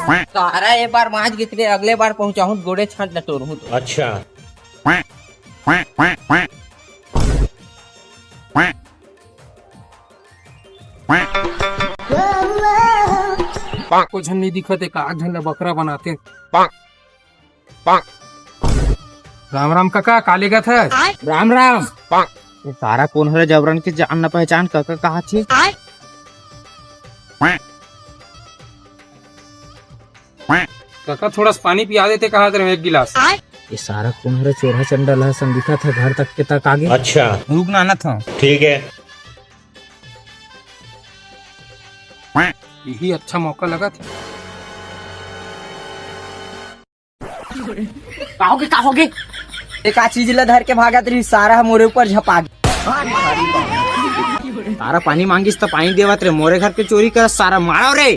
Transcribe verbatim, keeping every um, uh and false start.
सारा ए बार मांज गिस रे, अगले बार पहुंचाहूं त गोड़े छांट ल टोरहूं तो। अच्छा। को झन नहीं दिखत हे, का झन ल बकरा बनाते। राम राम कका, का लेगत हे? राम राम। ये सारा कोन हरे जबरन के जान न पहचान, कका कहा थे? कका थोड़ा सा पानी पिया देते, कहा तेरे एक गिलास। ये सारा कोन हरे चोरहा चंडल ह, संदिखा था घर तक के तक आगे। अच्छा। रुक ना, आना था। ठीक है। यही अच्छा मौका लगा था। का होगे, का होगे? एक आ चीज ला धर के भागत रही, सारा ह मोरे ऊपर झपा गे। सारा पानी मांगिस त पानी देवत रे, मोरे घर के चोरी कर, सारा मारो रे।